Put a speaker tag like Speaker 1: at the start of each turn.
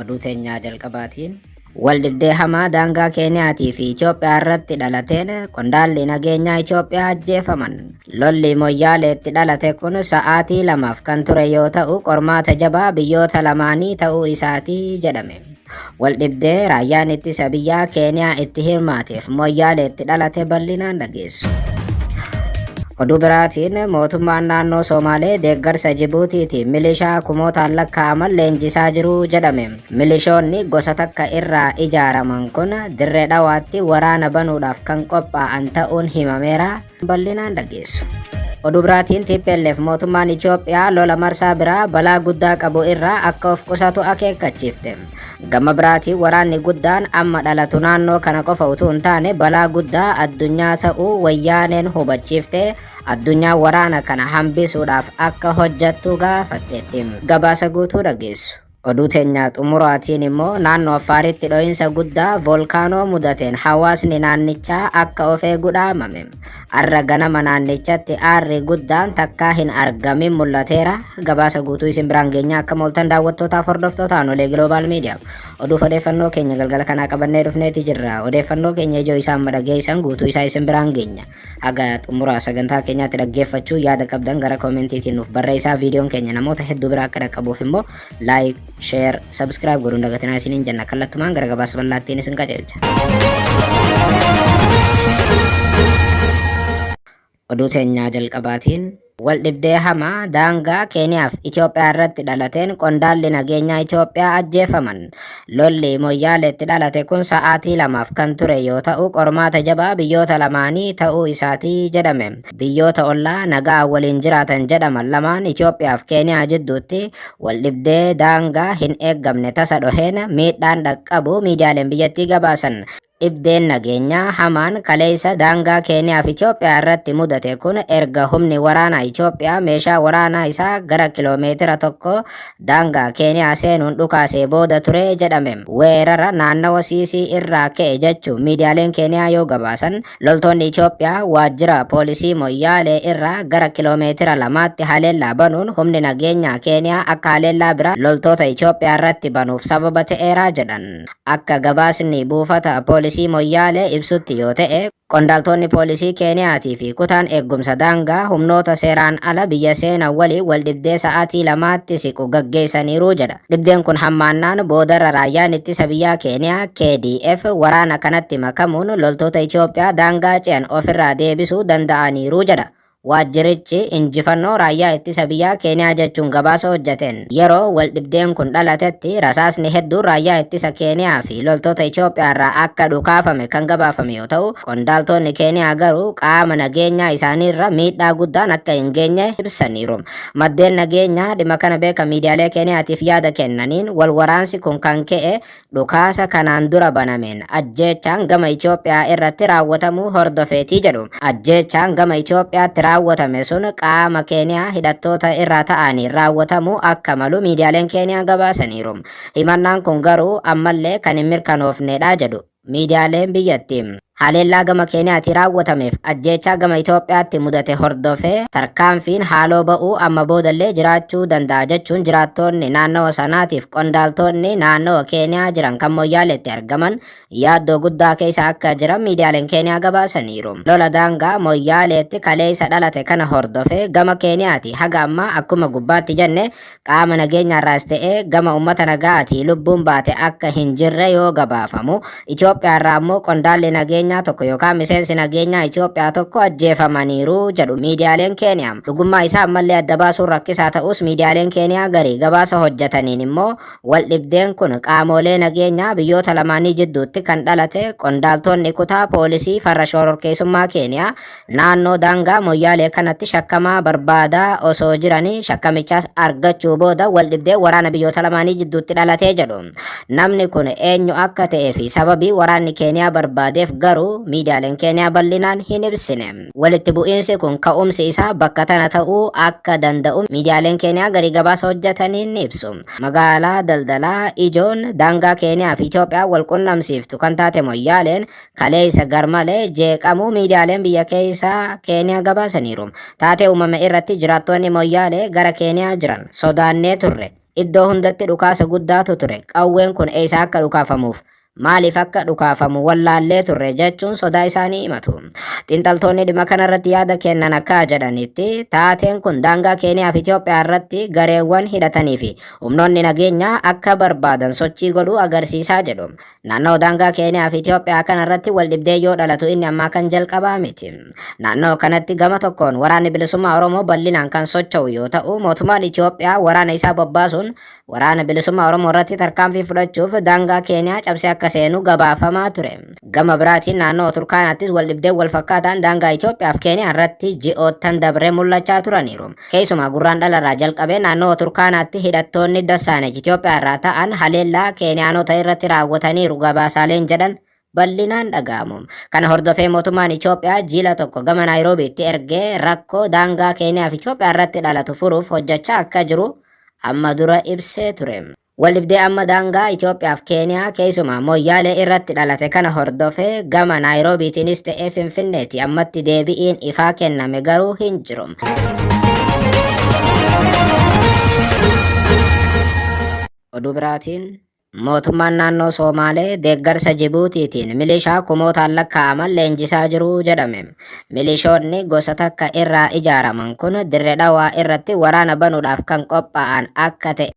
Speaker 1: Oduu teenyaa jalqabaatiin Waldhibdee hamaa daangaa Keeniyaatii fi Itoophiyaa irratti dhalateen qondaalli nageenyaa Itoophiyaa ajjeefaman. Lolli Moyyaaleetti dhalate kun sa'aatii lamaaf kan ture yoo ta'u qormaata jabaa biyyoota lamaanii ta'uu isaati jedhame. Waldhibdee raayyaan ittisa biyyaa Keeniyaa itti hirmaateef Moyyaaleetti dhalate bal'inaan dhageessu. Oduu biraatiin mootummaan naannoo Somaalee deeggarsa Jibuutiitiin milishaa kumootaan lakkaa'aman leenjisaa jiru jedhame. Milishoonni gosa takka irraa ijaaraman kun Dirree Dhawaatti waraana banuudhaaf kan qophaa'an ta'uun himameera. Bal'inaan dhageessu. Oduu biraatiin TPLF mootummaan Itoophiyaa lola marsaa biraa balaa guddaa qabu irraa akka of qusatu akeekkachiifte. Gama biraatiin waraanni guddaan amma dhalatu naannoo kana qofa utuu hin taane balaa guddaa addunyaa ta'uu wayyaaneen hubachiifte addunyaa waraana kana hambisuudhaaf akka hojjattu gaafatteetti. Gabaasa guutuu dhageessu. Oduu teenya xumuraatiin immoo naannoo Affaaritti dho'insa guddaa voolkaanoo mudateen hawaasni naannichaa akka of eegu dhaamame. Arra ganama naannichatti aarri guddaan takkaa hin argamin mul'ateera. Gabaasa guutuu isin biraan geenya akka mooltan daawwattootaaf hordoftoota Aanolee Global Media. Oduuf odeeffannoo keenya galgala kanaa qabannee dhufneeti jirra. Odeeffannoo keenya ijoo isaa amma dhageessan guutuu isaa isin biraan geenya. Haga xumura sagantaa keenyaatti dhaggeeffachuu yaada qabdan gara koomentiitiin nuuf barreessaa. Viidiyoon keenya namoota hedduu bira akka dhaqqabuuf immoo like, share, subscribe godhuun dagatinaa isiniin jenna. Kallattumaan gara gabaasa bal'aattiin isin qajeelcha. Oduu teenyaa jalqabaatiin wal dhibdee hamaa daangaa Keeniyaaf Itoophiyaa irratti dhalateen qondaalli nageenyaa Itoophiyaa ajjeefaman. Lolli Moyyaaleetti dhalate kun sa'aatii lamaaf kan ture yoo ta'u qormaata jabaa biyyoota lamaanii ta'uu isaati jedhame. Biyyoota ollaa nagaa waliin jiraatan jedhaman lamaan Itoophiyaaf Keeniyaa jidduutti wal dhibdee daangaa hin eeggamne tasa dhoheen miidhaan dhaqqabu miidiyaaleen biyyattii gabaasan. Dhibdeen nageenyaa hamaan kaleessa daangaa Keeniyaa fi Itoophiyaa irratti mudate kun erga humni waraanaa Itoophiyaa meeshaa waraanaa isaa gara kiloomeetira tokko daangaa Keeniyaa seenuun dhukaasee booda ture jedhame. Weerara naannawa Siisii irraa ka'e jechuun miidiyaaleen Keeniyaa yoo gabaasan, loltoonni Itoophiyaa waajjira poolisii Moyyaalee irraa gara kiloomeetira lamaatti haleellaa banuun humni nageenyaa Keeniyaa akka haleellaa biraa loltoota Itoophiyaa irratti banuuf sababa ta'eera jedhan. Akka gabaasni buufata poolisii Moyyaalee ibsutti yoo ta'e, qondaaltonni poolisii Keeniyaatii fi kutaan eeggumsa daangaa humnoota seeraan ala biyya seenan waliin waldhibdee sa'aatii lamaatti siqu gaggeessaniiru jedha. Dhibdeen kun hammaannaan boodarra raayyaan ittisa biyyaa Keeniyaa, KDF, waraana kanatti makamuun loltoota Itoophiyaa daangaa ce'an ofirraa deebisuu danda'aniiru jedha. Waajjirichi injifannoo raayyaa ittisa biyyaa Keeniyaa jechuun gabaasa hojjateen yeroo waldhibdeen kun dhalatetti rasaasni hedduun raayyaa ittisa Keeniyaa fi loltoota Itoophiyaarraa akka dhukaafame kan gabaafame yoo ta'u, qondaaltonni Keeniyaa garuu qaama nageenyaa isaaniirra miidhaa guddaan akka hin geenye ibsaniiru. Maddeen nageenyaa dhimma kana beekan miidiyaalee Keeniyaatiif yaada kennaniin wal waraansi kun kan ka'e Dhukaasa kanaan dura banameen ajjeechaan gama Itoophiyaa irratti raawwatamuu hordofeeti jedhu. Ajjeechaan gama Itoophiyaatti raawwatame sun qaama Keeniyaa hidhattoota irraa ta'aniin raawwatamuu akka malu miidiyaaleen Keeniyaa gabaasaniiru. Himannaan kun garuu ammallee kan hin mirkanoofnedha jedhu miidiyaaleen biyyattii. Haleellaa gama Keeniyaatii raawwatameef ajjeechaa gama Itoophiyaatti mudate hordofee tarkaanfiin haaloo ba'uu amma boodallee jiraachuu danda'a jechuun jiraattoonni naannawa sanaatiif qondaaltoonni naannawa Keeniyaa jiran kan Moyyaaleetti argaman yaaddoo guddaa keessa akka jiran miidiyaaleen Keeniyaa gabaasaniiru. Lola daangaa Moyyaaleetti kaleessa dhalate kana hordofee gama Keeniyaatii haga ammaa akkuma gubbaatti jenne Qaama nageenyaarraas ta'e gama ummata nagaatii lubbuun baate akka hin jirre yoo gabaafamu, Itoophiyaarraa ammoo qondaalli nageenyaa tokko yookaan miseensi nageenyaa Itoophiyaa tokko ajjeefamaniiru jedhu miidiyaaleen Keeniyaa. Dhugummaa isaa ammallee adda baasuun rakkisaa ta'us miidiyaaleen Keeniyaa garii gabaasa hojjetaniin immoo waldhibdeen kun qaamoolee nageenyaa biyyoota lamaanii jidduutti kan dhalate qondaaltonni kutaa poolisii farra shororkeessummaa Keeniyaa Naannoo daangaa Moyyaalee kanatti shakkamaa barbaadaa osoo jiranii shakkamichaas argachuu booda waldhibdee waraana biyyoota lamaanii jidduutti dhalatee jedhu. Namni kun eenyu akka ta'ee fi sababii waraanni Keeniyaa barbaadeef garuu miidiyaaleen Keeniyaa bal'inaan hin ibsine. Walitti bu'iinsi kun ka'umsi isaa bakka tana ta'uu akka danda'u miidiyaaleen Keeniyaa garii gabaasa hojjetaniin ni ibsu. Magaalaa daldalaa ijoon daangaa Keeniyaa fi Itoophiyaa wal qunnamsiiftu kan taate Moyyaaleen kaleessa garmalee jeeqamuu miidiyaaleen biyya keessaa Keeniyaa gabaasaniiru. Taatee uumame irratti jiraattoonni Moyyaalee gara Keeniyaa jiran sodaannee turre. Iddoo hundatti dhukaasa guddaatu ture. Qawween kun eessa akka dhukaafamuuf maaliif akka dhukaafamu wallaallee turre jechuun sodaa isaanii himatu. Xiinxaltoonni dhimma kanarratti yaada kennan akka jedhanitti taateen kun daangaa Keeniyaa fi Itoophiyaa irratti gareewwan hidhatanii fi humnoonni nageenyaa akka barbaadan sochii godhuu agarsiisaa jedhu. Naannoo daangaa Keeniyaa fi Itoophiyaa kanarratti wal dhibdee yoo dhalatu inni ammaa kan jalqabaa miti. Naannoo kanatti gama tokkoon waraanni bilisummaa Oromoo bal'inaan kan socho'u yoo ta'u, mootummaan Itoophiyaa waraana isaa bobbaasuun waraana bilisummaa Oromoo irratti tarkaanfii fudhachuuf daangaa Keeniyaa cabsee akka seenu gabaafamaa ture. Gama biraatiin naannoo Turkaanaattis wal dhibdeen wal fakkaataan daangaa Itoophiyaa fi Keeniyaa irratti ji'oottan dabree mul'achaa turaniiru. Keessumaa Gurraandhala irraa jalqabee naannoo Turkaanaatti hidhattoonni Dassaanej Itoophiyaa irraa ta'an haleellaa Keeniyaanota irratti raawwataniiru gabaasaaleen jedhan bal'inaan dhaga'amu. Kana hordofee mootummaan Itoophiyaa jila tokko gama Naayiroobiitti ergee rakkoo daangaa Keeniyaa fi Itoophiyaa irratti dhalatu furuuf hojjechaa akka jiru amma dura ibsee ture. Waldhibdee amma daangaa Itoophiyaa fi Keeniyaa keessumaa Moyyaalee irratti dhalate kana hordofee gama Naayiroobiitiinis ta'ee Finfinneetti ammatti deebi'iin ifaa kenname garuu hin jiru. Oduu biraatiin mootummaan naannoo Soomaalee deeggarsa Jibuutiitiin milishaa kumootaan lakkaa'aman leenjisaa jiru jedhame. Milishoonni gosa takka irraa ijaaraman kun Dirre Dhawaa irratti waraana banuudhaaf kan qophaa'an akka ta'e.